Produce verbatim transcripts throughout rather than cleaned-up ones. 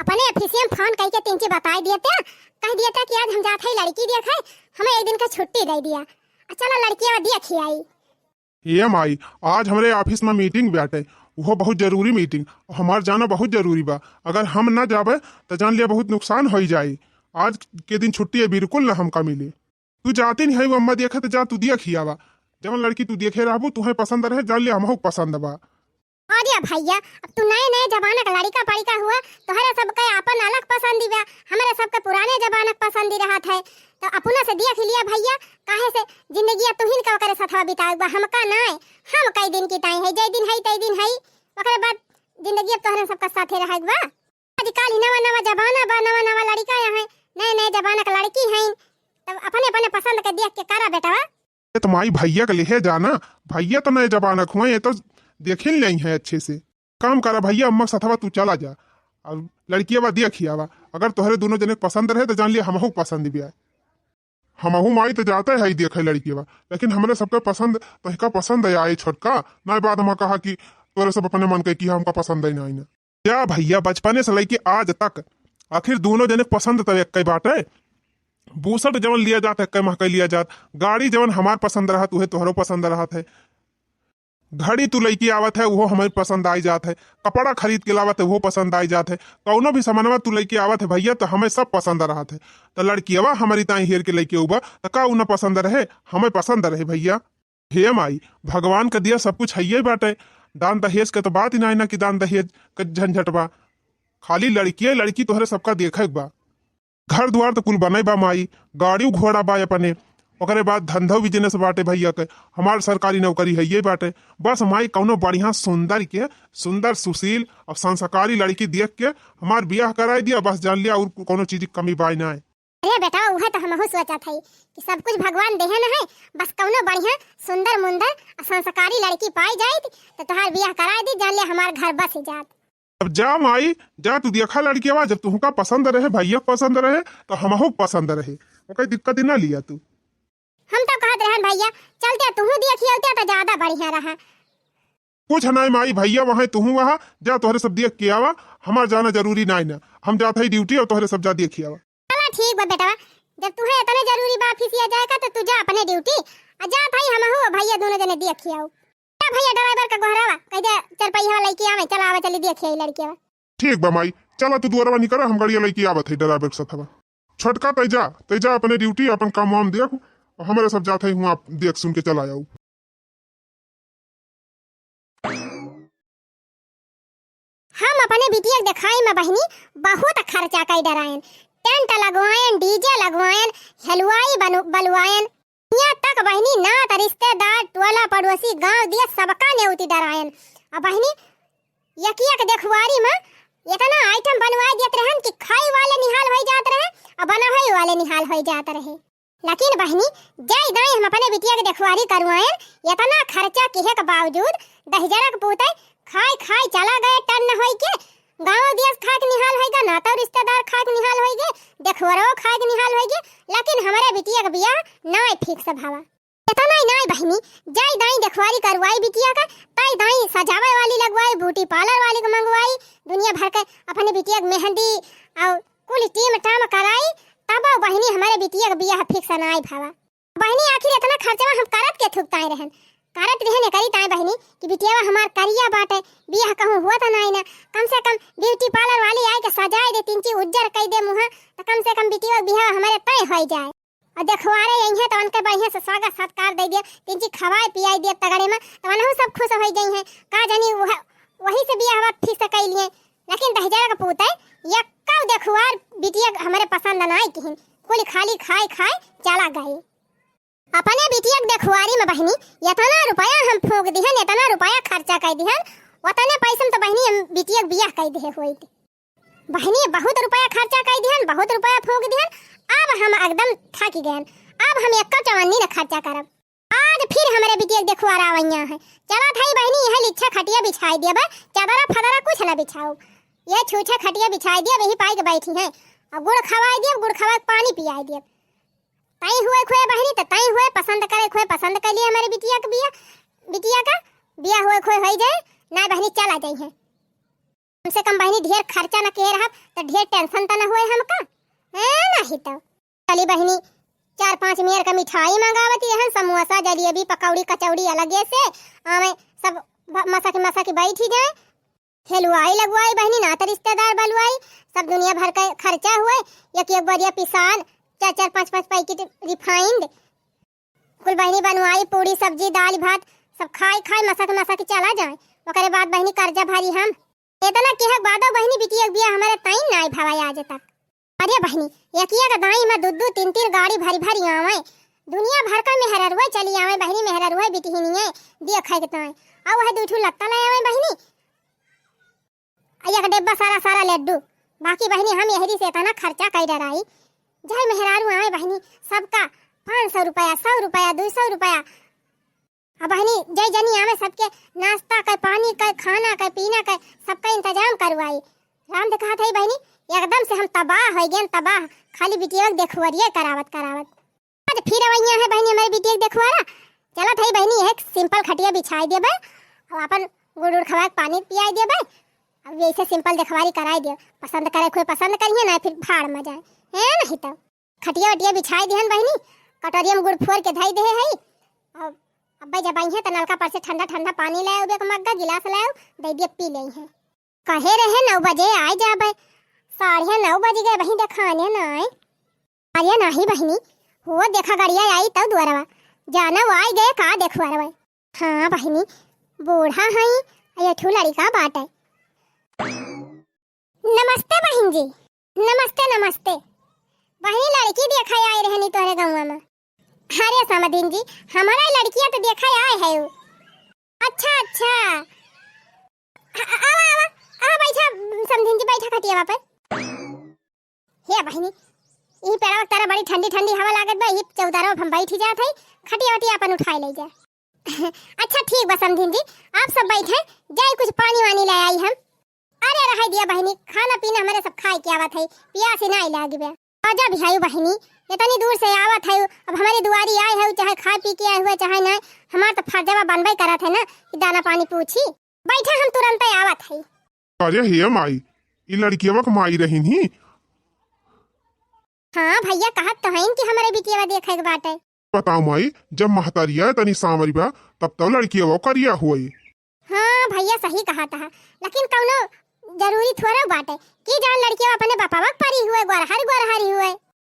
अपने office में phone कइके तिनची बताइ दिया त्या, कहि दिया त्या कि आज हम जात हई लड़की देखे, हमें एक दिन का छुट्टी दइ दिया। आ चला लड़किया देखि आई। ए माई, आज हमरे office में meeting बाटे, उहो बहुत जरूरी meeting। हमार जाना बहुत जरूरी बा। अगर हम ना जाबे त जान लिया बहुत नुकसान होइ जाई। आज के दिन छुट्टी है, बिल्कुल ना हमका मिले। तू जाती नहीं है वो अम्मा देखे, तो जा तू देखि आवा। जवन लड़की तू देखे रहबू, तुहे पसंद रहे, जान ले हमहू पसंद बा। अरे भइया, अब तू नए नए जमाना का लड़िका पड़िका हुआ, तोहरे सबके आपन अलग पसंद बा, हमरे सबके पुराने जमाना का पसंद रहत है। तो अपना से देख लिया भइया, काहे से जिंदगी तुहिन का ओकरे साथवा बितावे बा, हमका नाय। हम कई दिन की ताई है, जय दिन है तय दिन है, ओकरे बाद जिंदगी अब तोहरे सबका साथे रहे बा। आजकल ही नवा नवा जमाना बा, नवा नवा लड़िका यहाँ, नए नए जमाना का लड़की हैं, तब अपने अपने पसंद के देख के करा बेटवा। ए तो माई, भइया के लेहे जाना, भइया तो नए जमाना के हुए, ये तो देखिन लेइ है अच्छे से। काम करा भइया, अम्मा के साथवा तू चला जा, और लड़किया बा देखि आवा। अगर तोहरे दोनों जने के पसंद रहे तो जान लिया हमहू के पसंद भी आए। हमहू माई तो जाते है देखे लड़किया बा, लेकिन हमरे सबके पसंद तोहका पसंद आए छोटका, ना बाद में कहा कि तोरे सब अपने मन के कि हमका पसंद है ना, ना। जा भइया, बचपने से लइके आज तक आखिर दोनों जने पसंद त एक्कै बाटे। बूसट जवन लिया जात है, एक्कै महकै लिया जात। गाड़ी जवन हमार पसंद रहत, उहे तोहरो पसंद रहत है। घड़ी तू लइके आवत है, उहो हमार पसंद आइ जात है। कपड़ा खरीद के लावत है, उहो पसंद आइ जात है। कौनो भी सामानवा तू लइके आवत है भइया, तो हमें सब पसंद रहत है। तो लड़कियवा हमारी ताई हेर के लइके उबा, तो का उ ना पसंद रहे? हमें पसंद रहे भइया। हे माई, भगवान के दिया सब कुछ हइये बाटे, दान दहेज के तो बात ही नाई ना कि दान दहेज के झंझट बा। खाली लड़किये लड़की तोहरे सबका देखे के बा। घर दुआर तो कुल बनै बा माई, गाड़ी घोड़ा बा अपने, ओकरे बाद धंधो business बाटे भइया के, हमार सरकारी नौकरी हइये बाटे। बस माई कौनो बढ़िया सुंदर के, सुंदर सुशील और संस्कारी लड़की देख के हमार बियाह कराइ दिया, बस जान लिया और कौनो चीज की कमी बाय नाई। अरे बेटा, उहे तो हमहू सोचत हई कि सब कुछ भगवान देहे न है, बस कौनो बढ़िया, सुंदर मुंदर और संस्कारी लड़की पाई जाइत, तो तोहार बियाह कराई दी, जान ले हमार घर बस जात। अब जा माई, जा तू देखा लड़कियवा, जब तुहका पसंद रहे, भइया के पसंद रहे, तो हमहू के पसंद रहे, ओकर दिक्कत ही ना लिया तू। हम तो कहत रहन भइया, चलते तुहू देखिए होते तो ज्यादा बढ़िया रहा। कुछ नाई माई, भइया वहाँ, तुहू वहाँ, जा तोहरे सब देख के आवा, हमार जाना जरूरी नाई ना, हम जात हई duty और तोहरे सब जा देख के आवा। चला ठीक बा बेटवा, जब तुहे इतने जरूरी बा office या जाए का तो तू जा अपने duty, आ जा भाई हमहू भइया दोनों जने देख के आओ। जा भइया driver का गोहरावा, कह दे चार पहिया वाला लइके आवे, चला आवा चली देख आई लड़किया। ठीक बा माई, चला तू दुआरवा निकरा, हम गड़िया लइके आवत है driver के साथ हवा। छोटका तै जा, तै जा अपने duty, अपन काम वाम देख, और हमारे सब जात है हुआ देख सुन के चला आऊ। हम अपने बिटिया के देखाई में बहिनी बहुत खर्चा कई डरायन, tent लगवायन, DJ लगवायन, हलवाई बनु-, बलवायन। यहाँ तक बहिनी नात रिश्तेदार, टोला पड़ोसी, गांव दिया सबका नेउती डरायन। अब बहिनी यकिया के देखुआरी में इतना item बनवाए देत रहन कि खाई वाले निहाल होई जात रहे और बनवई वाले निहाल होई जात रहे। लेकिन बहिनी, जय दाई हम अपने बिटिया के देखुआरी करवाएन, इतना खर्चा किहे के बावजूद दहिजरा के पूते खाई खाई चला गए टन्न होई के। गाँव दियस खाए के निहाल होई गा, नाता रिश्तेदार खाए के निहाल होई गे, देखुअरो खाए के निहाल होई गे, लेकिन हमरे बिटिया के बियाह नाय fix भवा। इतना ही नाय बहिनी, जय दाई देखवारी करवाई बिटिया का, तय दाई सजावे वाली लगवाई, beauty parlour वाली के मंगवाई, दुनिया भर के अपने बिटिया के मेहंदी और कुल टीम टाम कराई, तब बहिनी हमरे बिटिया के बियाह fix नाय भवा। बहिनी आखिर इतना खर्चवा हम करत के थुकताए रहन, करत रहन एकरी ताए बहिनी कि बिटियावा हमार करिया बाटे, बियाह कहूँ हुआ था नाई ना, कम से कम beauty parlour वाली आए के सजाए दे, तिनची उज्जर कई दे मुँह, तो कम से कम बिटिया के बियाह हमरे तय होई जाए। और देखवारे यही है तो उनके बढ़िया से स्वागत सत्कार दे दिया, तिनची खवाए पियाई दिया तगड़े में, तो उनहु सब खुश होई गई हैं। का जानी वह, वही से बियाह हुआ fix कई लिए, लेकिन दहिजरा के पूते यक्का देखवार बिटिया हमरे पसंद नाई किहिन, कुल खाली खाए खाए चला गए। अपने बिटिया के देखवारी में बहिनी इतना रुपया हम फूंक दिहन, इतना रुपया खर्चा कर दिहन, उतने पैसे में तो बहिनी हम बिटिया के बियाह कर दिहे होइत। बहिनी बहुत रुपया खर्चा कर दिहन, बहुत रुपया फूंक दिहन, अब हम एकदम थक गए, अब हम एक चवन्नी न खर्चा करब। आज फिर हमरे बिटिया के देखवार आवैया है, चला थाई बहिनी यह लिच्छा खटिया बिछाई दिया बा, चादरा फदरा कुछ ना बिछाओ, यह छूछा खटिया बिछाई दिया, यही पाई के बैठी हैं, और गुड़ खवाई दिया, गुड़ खवा के पानी पियाई दिया। तई हुए खोए बहिनी, त तई हुए पसंद करे खोए पसंद कर लिए हमारे बिटिया के बिया, बिटिया का बिया हुए खोए होई जाए, ना बहिनी चला जाई है। कम से कम बहिनी ढेर खर्चा न किहे रहब, त ढेर tension त न होए हमका। हैं, नहीं तो। चली बहिनी, चार पाँच मेर का मिठाई मंगावत रहन, समोसा, जलेबी, पकौड़ी, कचौड़ी अलगे से, आवे सब भ-, मसक मसक बैठी जाए। हेलुआई लगुआई बहिनी, नात रिश्तेदार बलुआई, सब दुनिया भर का खर्चा हुए, एक एक बोरिया पिसान, चार चार पाँच पाँच packet refined, कुल बहिनी बनवाई, पूड़ी, सब्जी, दाल, भात, सब खाई खाई मसक मसक चला जाए। ओकरे बाद बहिनी कर्जा भरी हम। इतना केहक बादो बहिनी बिटिया के बियाह हमरे ताईं नाई भवा आज तक। अरे बहिनी, एकिया के दाईं में दू दू तीन तीन गाड़ी भरी भरी आवे। दुनिया भर का मेहररुए चली आवे बहिनी, मेहररुए बिटिहिनिये दिया खाए के ताईं। अउ वह दू ठू लत्ता ले आवे बहिनी। आ एक डिब्बा सारा सारा लड्डू। बाकी बहिनी हम यहरी से इतना खर्चा कई डराई। जय मेहरारू आवे बहिनी, सबका पाँच सौ रुपया, सौ रुपया, दो सौ रुपया। अब बहिनी, जय जनी आवे, सबके नाश्ता के, पानी के, खाना के, पीना के, सबका इंतजाम करवाई। राम देखा था बहिनी, एकदम से हम तबाह हो गए, तबाह। खाली बिटिया के देखुवरिये करावत करावत। आज फिर अवैया है बहिनी हमरे बिटिया के देखुवारा। चलत है बहिनी, एक simple खटिया बिछाई देबे, और अपन गुड़ उड़ खवाए के पानी पियाई देबे, अब ऐसे simple देखवारी कराई दे। पसंद करे कोई पसंद करिए ना, फिर भाड़ में जाए, है नहीं तो। खटिया वटिया बिछाई दिहन बहिनी, कटोरिया में गुड़ फोर के धई देहे हई। अब अब्बे जब आई है तो नलका पर से ठंडा ठंडा पानी ले आओ, एक मग्गा गिलास ले आओ, दे दिए पी ले है। कहे रहे नौ बजे आए जाबे, साढ़े नौ बज गए, वहीं देखाने ना आए। अरे नाही बहिनी, वो देखा गड़िया आई तब दुआरवा, जाना वो आई गए का देखुआरवा। हाँ बहिनी, बूढ़ा हई, ये ठू लड़िका बाटे। नमस्ते बहिन जी। नमस्ते, नमस्ते। बहिनी, लड़की देखा आए रहनी तोहरे गौवा में। अरे समधिन जी, हमारा लड़किया तो देखा आए है उ। अच्छा, अच्छा। आ, आ, आवा, आवा, आवा, बैठा, समधिन जी, बैठा खटियावा पे। हे बहिनी, ई पेड़वा के तारा बड़ी ठंडी ठंडी हवा लागत बा, ई चौदरवा पे हम बैठी जात हई, खटिया वटिया अपन उठाए ले जा। अच्छा ठीक बा समधिन जी, आप सब बैठे, जाई कुछ पानी वानी ले आई हम। अरे रहे दिया बहिनी, खाना पीना हमरे सब खाए के आवत है, पियास ही नाई लागी बे। आजा बिहाई बहिनी, इतनी दूर से आवत है, अब हमरे दुआरी आए है, चाहे खाए पी के आए हुए चाहे नाई, हमार तो फर्जवा बनबे करत है ना कि दाना पानी पूछी। बैठा हम तुरंत आवत है। अरे हे माई, ई लड़कियवा के माई रहिन ही। हाँ भैया, कहत तो हईन कि हमरे बिटियवा देखे के बाटे। बताओ माई, जब महतरिया तनी सांवरी बा, तब तो लड़कियवा करिया होई। हाँ भैया, सही कहत ह, लेकिन कौनो जरूरी थोड़ा बाटे कि जान लड़कियवा अपने बापावा के परी हुए, गोरहर गोरहरी हुए।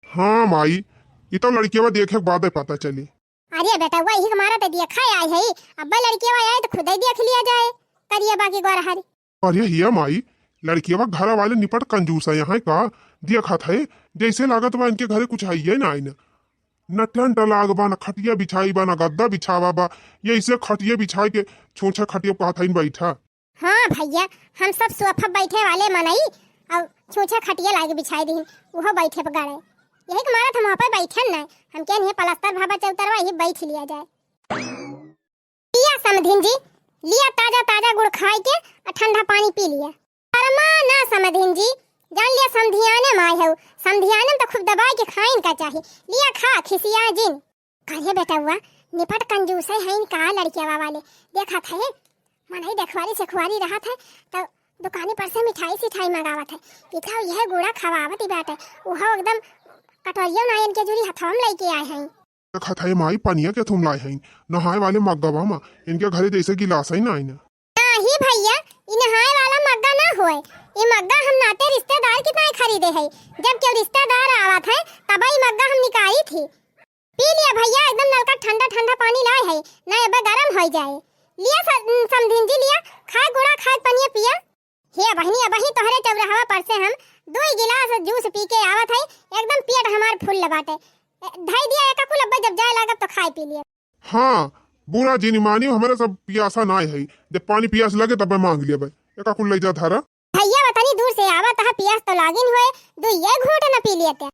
हाँ माई, ई तो लड़कियवा देखे के बादे पता चली। अरे बेटा, वही हमारा तो देखा आए है, अब्बे लड़कियवा आए तो खुदे देख लिया जाए, करिया बाकी गोरहरी। अरे हिया माई, लड़कियवा के घरा वाले निपट कंजूस है यहाँ का? देखत है, जैसे लागत बा इनके घरे कुछ हइये ना, ना टेंट लाग बा, ना खटिया बिछाई बा, ना गद्दा बिछावा बा, यैसे खटिया बिछाई के छूछे खटिया कहत हईन बैठा। हाँ भैया, हम सब सोफा बैठे वाले मनई, और छूछे खटिया लाके बिछाई दीन, उहो बैठे पे गड़े। यही के मारत हम वहाँ पे बैठन ना, हम क्या नहीं पलस्तर भाबा चौतरवा, यही बैठ लिया जाए। लिया समधिन जी, लिया ताजा ताजा गुड़ खाई के और ठंडा पानी पी लिया। शर्मा ना समधिन जी, जान लिया समधियाने माय हऊ, समधियाने में तो खूब दबाई के खाइन का चाही। लिया खा, खिसिया जिन। कहे बेटउआ, निपट कंजूसे हईन का लड़कियावा वाले। देखत है, मनई देखवारी सेखवारी रहत है, तो दुकानी पर से मिठाई सिठाई मंगावत है। इधर यह गुड़ा खवावत ही बाटे, उहो एकदम कटोरियो ना इनके जुरी हथवा में लेके आए हैं। देखत है माई, पनिया के थुमलाए हईन, नहाए वाले मग्गवा मा, इनके घरे जैसे गिलास ही नाई ना। नाही भैया, ई नहाए वाला मग्गा ना होए, ई मग्गा हम नाते रिश्तेदार की ताई खरीदे है। जब केहू रिश्तेदार आवत है, तब ई मग्गा हम निकाली थी। पी लिया भैया, एकदम नलका ठंडा ठंडा पानी लाए है, ना अबे गरम होई जाए। लिया स-, समधिन जी लिया, खाए गुड़ा खाए पनिया पिया। हे बहिनी, अबही तोहरे चौराहवा पर से हम दुई गिलास जूस पी के आवत हई, एकदम पेट हमार फुल बाटे। ए, धई दिया एका कुल, अब्बे जब जाए लागब तो खाए पी लिए। हाँ, बुरा जिन मानियो, हमरे सब पियासा नाय हई, जब पानी पियास लगे तब मांग लेबे, एका कुल ले जा धरा। भैया, वतनी दूर से आवत ह, पियास तो लागिन होए, दुइये घूंट न पी लेते।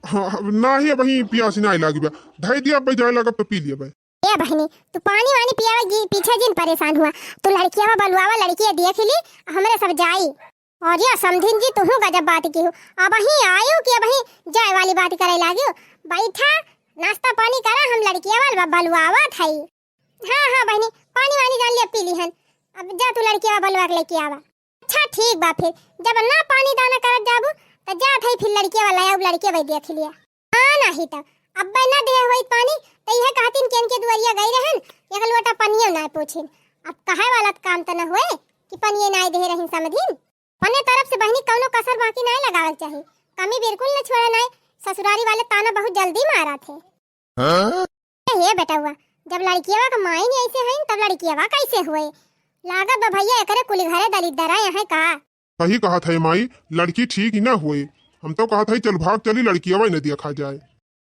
हाँ, नाही, अबही पियास नाय लागी बा, धई दिया, अब्बे जाए लागब तो पी लेबे। ए बहिनी, तू पानी वानी पियावे जी पीछे जिन परेशान हुआ। तू लड़कियावा बलुआवा, लड़किया देख ली, हमरे सब जाई। अरे समधिन जी, तुहू गजब बात किहू। अबही आयो कि अबही जाए वाली बात करे लागियो। बैठा, नाश्ता पानी करा, हम लड़कियावा ब-, बलुआवा थाई। हाँ, हाँ बहिनी, पानी वानी जान लिया पी ली हन। अब जा तू लड़कियावा बलुआ के लेके आवा। अच्छा ठीक बा फिर, जब ना पानी दाना करत जाबू, त जात हई फिर लड़किया वाला आऊ, लड़किया वही देख लिया। हाँ, नाही त अब्बे ना देहे होई पानी, त इहे कहतिन कि इनके दुआरिया गई रहन, एक लोटा पनियो ना पूछिन। अब कहे वाला त काम त न होए कि पनिये ना देहे रहिन समधिन। अपने तरफ से बहिनी कौनो कसर बाकी ना लगावे के चाही, कमी बिल्कुल न छोड़े ना। ससुरारी वाले ताना बहुत जल्दी मारा थे। हाँ? हे बेटवा, जब लड़कियवा के माई नहीं ऐसे हईन, तब लड़कियवा कैसे हुए? लागत बा भैया एकरे कुल घरे दलिद्दर आए हैं का? सही कहत है माई, लड़की ठीक ही ना हुए। हम तो कहत है चल भाग चली लड़कियवा न देखा जाए।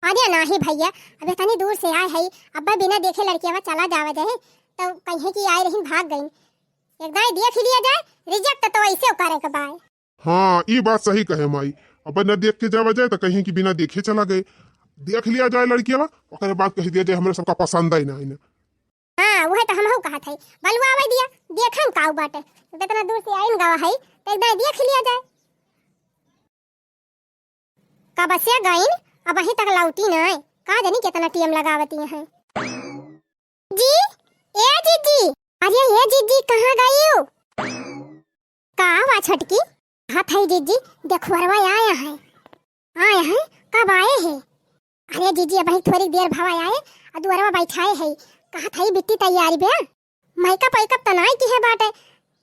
अरे नाही भैया, अब इतनी दूर से आए है, अब बिना देखे लड़कियवा चला जावा जाए, तो कहीं की आए रही भाग गई। एक दाई देख ही लिया जाए, रिजेक्ट तो ऐसे करे के बाय। हाँ, ई बात सही कहे माई। अब न देख के जावा जाए त कहीं कि बिना देखे चला गए। देख लिया जाए लड़किया, ओकरे बाद कह दिया जाए हमरे सबका पसंद ही ना, ना। हाँ, वह तो हमहू कहत है। बलुआवे दिया, देखन काऊ बाटे। इतना दूर से आइन गवा है, तो एक दाई देख लिया जाए। कब से गइन, अबहीं तक लौटी नाय। का जानी कितना टीएम लगावती हैं। जी, ए जीजी, अरे ए जीजी, कहाँ गई हो? का हुआ छोटकी? हाथ है जीजी, देखुअरवा आया है। आया है? कब आए हैं? अरे जीजी, अबहीं थोड़ी देर भवा आए, आ दुअरवा बैठाए है। कहा था बिट्टी तैयारी बे? मेकअप वेकअप त नाई किहे बाटे,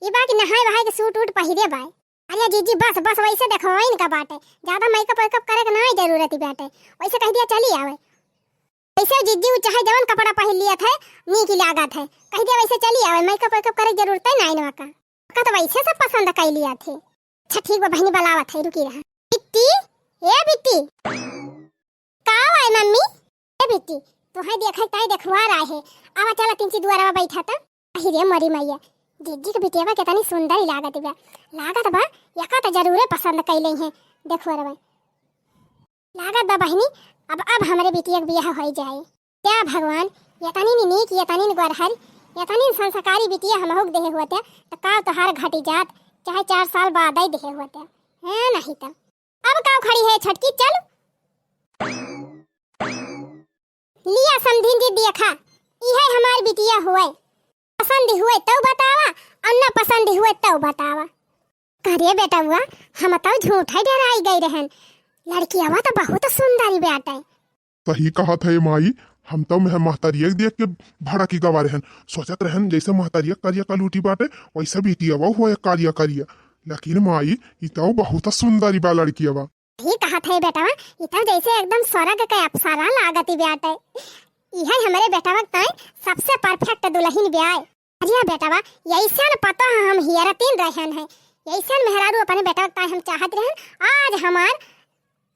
ई बा कि नहाए वहाए के सूट वूट पहिरे बाय। अरे जीजी, बस बस, वैसे देखवाइन का बाटे, ज्यादा मेकअप वेकअप करे के नाई जरूरत ही बाटे। वैसे कह दिया चली आवे। वैसे जीजी उ चाहे जवन कपड़ा पहिर लिया थे, नीक ही लागत है, कह दिया वैसे चली आवे, मेकअप वेकअप करे के जरूरत ही नाई ना का। का तो वैसे सब पसंद कर लिया थे। अच्छा ठीक बा बहनी, बुलावत है, रुकी रहा। बिट्टी, ए बिट्टी। का हुआ है मम्मी? ए बिट्टी, तोहे देखे ताई देखुआर आए है। आवा चला तिनची दुआरवा बैठा त। अहि रे मोरी मैया, जीजी के बिटियावा केतनी सुंदर ही लागत बा। लागत बा, यका त जरूरे पसंद कैले हैं देखुअरवा। लागत बा बहिनी, अब, अब हमरे बिटिया के बियाह होई जाए। या भगवान, यतनी नीक, यतनी गोरहर, यतनी संस्कारी बिटिया हमहू के देहे होते, त का तोहार घटी जात, चाहे चार साल बाद ही देहे होते। हैं, नहीं त। अब का खड़ी है छटकी, चल। लिया समधिन जी देखा, इहे हमार बिटिया हुए। पसंद हुए तौ बतावा, और न पसंद हुए तौ बतावा। करे बेटवा, हम तौ झूठै डराई गई रहन। लड़कियावा त बहुत सुंदर बाटे। सही कहत है माई, हम तौ महतरिया देख के भड़की गवा रहन। सोचत रहन जैसे महतरिया करिया कलूटी बाटे, वैसे बिटियावा हुए करिया करिया। लेकिन माई, ई तौ बहुत सुंदर बा लड़कियावा। सही कहत है बेटवा, ई तौ जैसे एकदम स्वर्ग के अप्सरा लागत बाटे। इहे हमरे बेटवा के ताई सबसे perfect दुल्हन ब्याय। अरे बेटवा, यैसन पतोह हम हियरतिन रहन है, यैसन मेहरारू अपने बेटवा के ताई हम चाहत रहन। आज हमार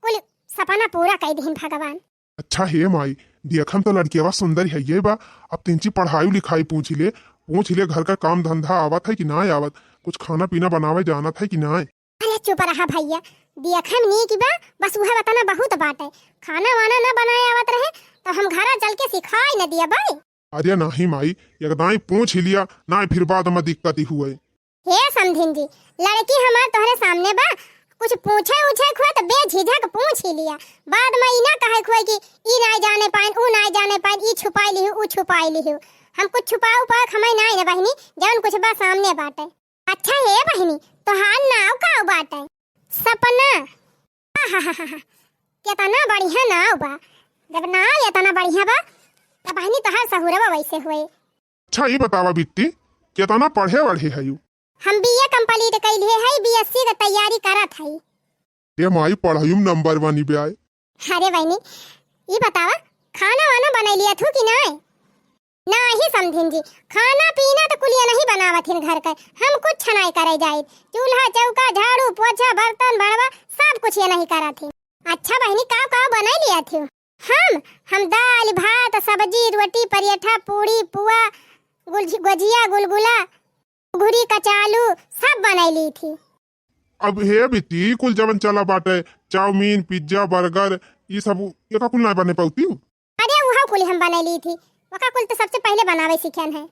कुल सपना पूरा कई दिहिन भगवान। अच्छा हे माई, देखन तो लड़कियावा सुंदर है ये बा। अब तिनची पढ़ाई लिखाई पूछ ले, पूछ ले घर का काम धंधा आवत है कि ना आवत, कुछ खाना पीना बनावे जानत है कि ना। अरे चुप रहा भैया, देखम नीक बा, बस उहे वतना बहुत बाटे। खाना वाना न बनाए आवत रहे, तो हम घरा चल के सिखाई न दिया बाई। अरे नाही माई, एक दाई पूछ ही लिया, ना फिर बाद में दिक्कत ही हुए। हे समधिन जी, लड़की हमार तोहरे सामने बा, कुछ पूछे उछे खुए तो बेझिझक पूछ ही लिया। बाद में ई ना कहे खुए कि ई ना जाने पाइन, ऊ ना जाने पाइन, ई छुपाई लिहू, ऊ छुपाई लिहू। हम कुछ छुपाऊ पाक हमें नाई न बहिनी, जौन कुछ बा सामने बाटे। अच्छा हे बहिनी, तोहार नाव का बाटे? सपना। आहाहाहा, केतना बढ़िया नाव बा। जब नाव एतना बढ़िया बा, त बहिनी तोहार सहुरवा वैसे होए। अच्छा ई बतावा बिट्टी, केतना पढ़े वढ़े हयू? हम बीए complete कैलिए हई, बीएससी के तैयारी करत हई। ए माई, पढ़ाई में number one ब्याय। अरे बहिनी, ई बतावा, खाना वाना बनाई लिया थू कि नाय? नाही समधिन जी, खाना पीना तो कुलिया नहीं बनावत हिन घर का, हम कुछ नाय करे जाई। चूल्हा चौका, झाड़ू पोछा, बर्तन बड़वा, सब कुछ ये नहीं करत हिन। अच्छा बहिनी, का का बनाई लिया थू? हम, हम दाल, भात, सब्जी, रोटी, परेठा, पूड़ी, पुआ, गुलझी-, गोजिया, गुलगुला, घुघरी, कचालू, सब बनाई ली थी। अब हे बिट्टी, कुल जवन चला बाटे, चाउमीन, पिज्जा, बर्गर, ई सब एका कुल ना बने पौती। अरे उहा कुल हम बनाई ली थी, ओका कुल तो सबसे पहले बनावे सीखन है।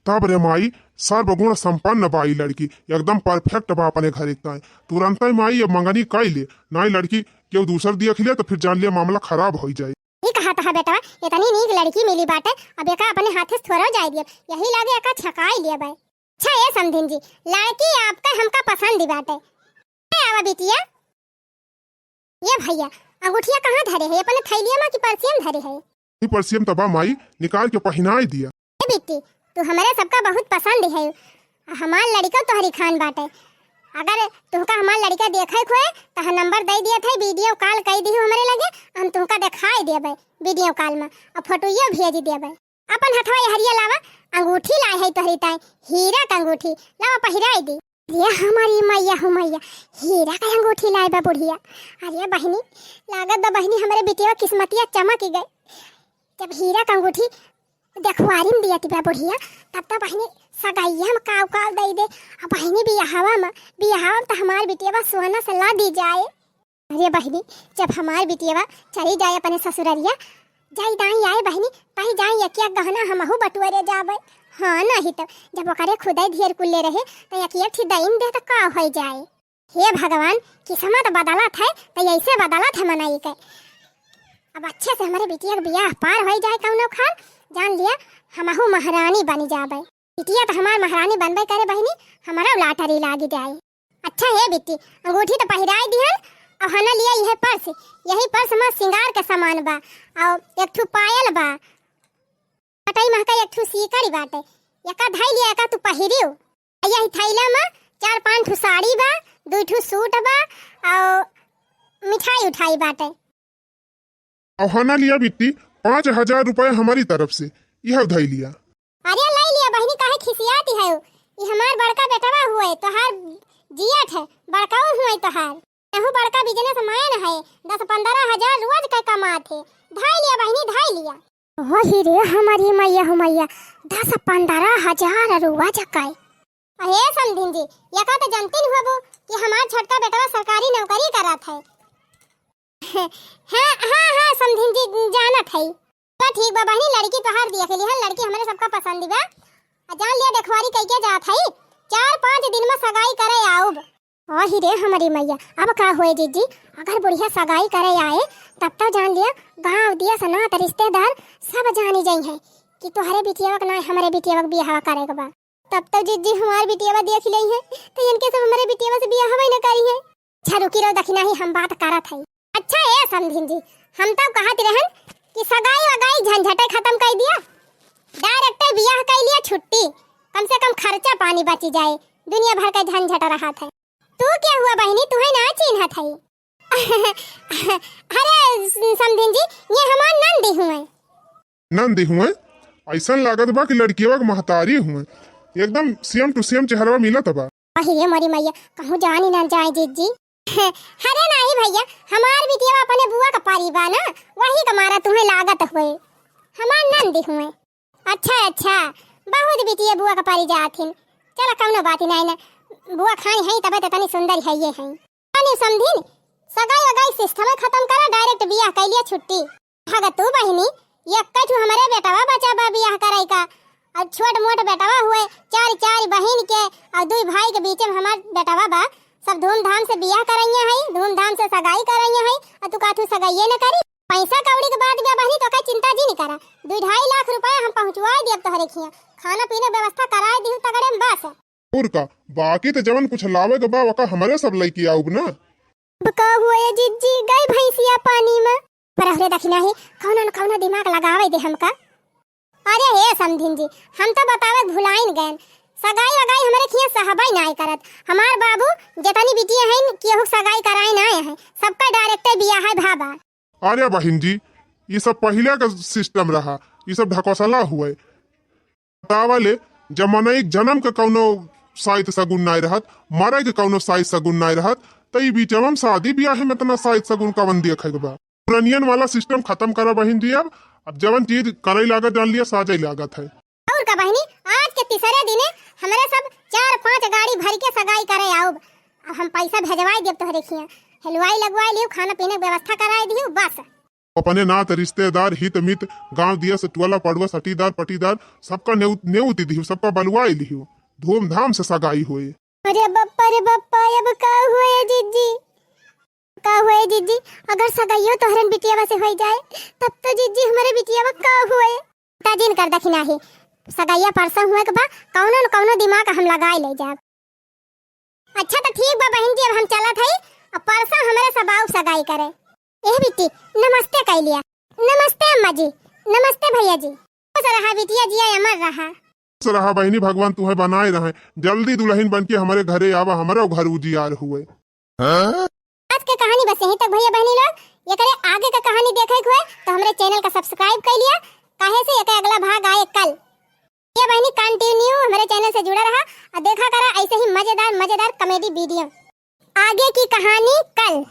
तब रे माई, सर्वगुण संपन्न बा ई लड़की, एकदम perfect बा अपने घर एक ताई। तुरंतै माई ये मंगनी कई ले, नाई लड़की केहू दूसर देख ले तो फिर जान ले मामला खराब होई जाए। ई कहा तहा बेटवा, इतनी नीक लड़की मिली बाटे, अब एका अपने हाथे से थोड़ा जाए दिए, यही लागे एका छकाई लिया बाय। अच्छा ए समधिन जी, लड़की आपका हमका पसंद ही बाटे। ए आवा बिटिया, ये भइया, अंगूठिया कहाँ धरे है? अपने थैलिया मा कि पर्सिया मा धरे है? ई पर्सिया मा तबा माई, निकाल के पहिनाई दिया। ए बिट्टी, तू हमरे सबका बहुत पसंद है। हमार लड़िका तोहरी खान बाटे। अगर तुहका हमार लड़िका देखे के होए, त हम नंबर दे दियत है, video call कई दिहु हमरे लगे, हम तुहका देखाई देबे video call मा, अउर फोटोइयो भेज देबे। अपन हथवा एहरिया लावा, अंगूठी लाए है तोहरी ताई, हीरा क अंगूठी, लावा पहिराई दी। अरे हमारी मैया हो मैया, हीरा क अंगूठी लाए बा बुढ़िया। अरे बहिनी, लागत बा बहिनी हमरे बिटिया किस्मतिया चमक गए। जब हीरा क अंगूठी देखवारी में दियत बा बुढ़िया, तब तो बहिनी सगाइया में काव काव दई दे। अब बहिनी बियाहवा में, बियाहवा में तो हमार बिटिया सोना से लदी जाए। अरे बहिनी, जब हमार बिटिया चली जाए अपने ससुररिया, जाई दाई आए बहिनी, पाई जाई एक एक गहना हमहू बटुअरे जाबे। हाँ, नहीं तो जब ओकरे खुदे ढेर कुल्ले रहे, तो एक एक ठी दइन दे तो का होई जाए। हे भगवान, किस्मत बदलत है, तो ऐसे बदलत है मनई के। अब अच्छे से हमरे बिटिया के बियाह पार होई जाए कौनो खान, जान लिया, हमहू महारानी बनी जाबे। बिटिया तो हमार महारानी बनबे करे बहिनी, हमारा lottery लागी जाए। अच्छा हे बिट्टी, अंगूठी तो पहिराई दिहन, अब हना लिया यह पर्स, यही पर्स में सिंगार के सामान बा, और एक ठू पायल बा, कटई महका एक ठू सीकड़ी बाटे, एका धई लिया, एका तू पहिरियो। आ यही थैला में चार पांच ठू साड़ी बा, दुई ठू सूट बा, और मिठाई उठाई बाटे। अउर हना लिया बिट्टी, पाँच हजार रुपया हमारी तरफ से, यह धई लिया। अरे लई लिया बहिनी, काहे खिसियाती है? ई हमार बड़का बेटवा हुए, तोहार जियट है, बड़काऊ हुए तोहार। एहू बड़का businessman है, दस पन्द्रह हजार रोज के कमात है। धई लिया बहिनी, धई लिया। वही रे हमारी मैया हो मैया, दस पन्द्रह हजार रोज के। अहे समधिन जी, यका तो जानती नहीं होबो कि हमार छोटका बेटवा सरकारी नौकरी करत है। हाँ, हाँ, हाँ, समधिन जी, जानत है। तो ठीक बा बहिनी, लड़की तोहार देख लिहन, लड़की हमरे सबका पसंद बा। आ जान लिया, देखवारी कइके जात है, चार पाँच दिन में सगाई करे आउब। ओही रे हमरी मैया, अब का होए जिज्जी, अगर बुढ़िया सगाई करे आए, तब तो जान लिया, गाँव दिया सनात रिश्तेदार सब जानी जाई है कि तोहरे बिटियावा के ना हमरे बिटियावा के बियाहवा करे के बा। तब तो जिज्जी हमार बिटियावा देख लेई है, तो इनके सब हमरे बिटियावा से बियाहवा ही न करी है। अच्छा रुकी रहो दखिना ही हम बात करत हई। अच्छा ए समधिन जी, हम तब कहत रहन कि सगाई वगाई झंझटे खत्म कर दिया, direct बियाह कर लिया छुट्टी, कम से कम खर्चा पानी बची जाए, दुनिया भर का झंझट रहत है। तू क्या हुआ बहिनी, तुहे ना चिन्हत हई? अरे समधिन जी, ये हमार नंदी हुए। नंदी हुए? ऐसन लागत बा कि लड़कियवा के महतारी हुए, एकदम same to same चेहरवा मिलत बा। अहि रे मोरी मैया, कहूँ जानी ना जाए जिज्जी। अरे नाही भैया, हमार बिटिया अपने बुआ का परी बा ना, वही का मारा तुम्हें लागत हुए। हमार नंदी हुए। अच्छा अच्छा, बहुत बिटिया बुआ का परी जाथिन। चला कौनो बात ही नाही ना, बुआ खाई है तबे तो तनी सुंदर है ये है। अने समधिन, सगाई वगाई system खत्म करा, direct बियाह कर लिया छुट्टी। भगतू बहिनी, एक्कै ठू हमरे बेटवा बचा बा बियाह कराई का। अब छोट मोट बेटवा हुए, चार चार बहिन के और दुई भाई के बीच में हमार बेटवा बा। सब धूमधाम से बियाह करइया है, धूमधाम से सगाई करइया है, और तू का तू सगाइये न करी? पैसा कौड़ी के बात बा बहिनी, तो का चिंता जी नहीं करा, दुई ढाई लाख रुपया हम पहुँचवाए दियब तोहरे खिया, खाना पीने व्यवस्था कराए दिहु तगड़े में बस। और का, बाकी तो जवन कुछ लावे के बा, वका हमरे सब लइके आउब ना। अब का हुआ ये जिज्जी, गई भैंसिया पानी में। पर अहरे दखिना ही, कौनो न कौनो दिमाग लगावे दे हमका। अरे हे समधिन जी, हम तो बतावे भुलाइन गएन। सगाई वगाई हमरे खिया सहबाई नाय करत। हमार बाबू जतनी बिटिया हैं, केहू सगाई कराए नाय हैं। सबका direct बियाह है भाबा। अरे बहिन जी, ये सब पहिले का system रहा, ये सब ढकोसला हुए। बतावा ले, जब मनई के जन्म के कौनो साइत सगुन नाय रहत, मरे के कौनो साइत सगुन नाय रहत, त ई बीचवा में शादी बियाह में इतना साइत सगुन कवन देखे के बा? पुरनियन वाला system खत्म करा बहिन जी। अब, अब जवन चीज करे लागत जान लिया, साजे लागत है। और का बहिनी, आज के तीसरे दिने हमरे सब चार पांच गाड़ी भर के सगाई करे आउब। अब हम पैसा भेजवाई देब तोहरे खिया, हलवाई लगवाई लियो, खाना पीने के व्यवस्था कराई दियो, बस। अपने नात रिश्तेदार, हित मित, गांव दिया से टोला पड़वा, सटीदार पटीदार, सबका नेउ-, नेउती दिहु, सबका बलुआई लिहु, धूमधाम से सगाई होए। अरे बप्पा रे बप्पा, अब का होए जिज्जी? का होए जिज्जी? अगर सगाइयो तोहरन बिटियावा से होई जाए, तब तो जिज्जी हमरे बिटियावा का होए? ताजिन कर दखिना ही। सगाइया परसों हुए के बा, कौनो न कौनो दिमाग हम लगाए ले जाब। अच्छा तो ठीक बा बहिन जी, अब हम चलत हई, अब परसों हमरे सब आउब सगाई करे। एह बिट्टी, नमस्ते कइ लिया। नमस्ते अम्मा जी, नमस्ते भैया जी। खुश रहा बिटिया, जिया अमर रहा। खुश रहा बहिनी, भगवान तुहे बनाए रहे। जल्दी दुलहिन बन के हमरे घरे आवा, हमरो घर उजियार हुए। आज के कहानी बस यहीं तक भैया बहिनी लोग। एकरे आगे का कहानी देखे के हुए तो हमरे channel का subscribe कइ लिया, काहे से एकर अगला भाग आए कल। ये बहिनी continue हमरे channel से जुड़ा रहा और देखा करा ऐसे ही मजेदार मजेदार comedy video। आगे की कहानी कल।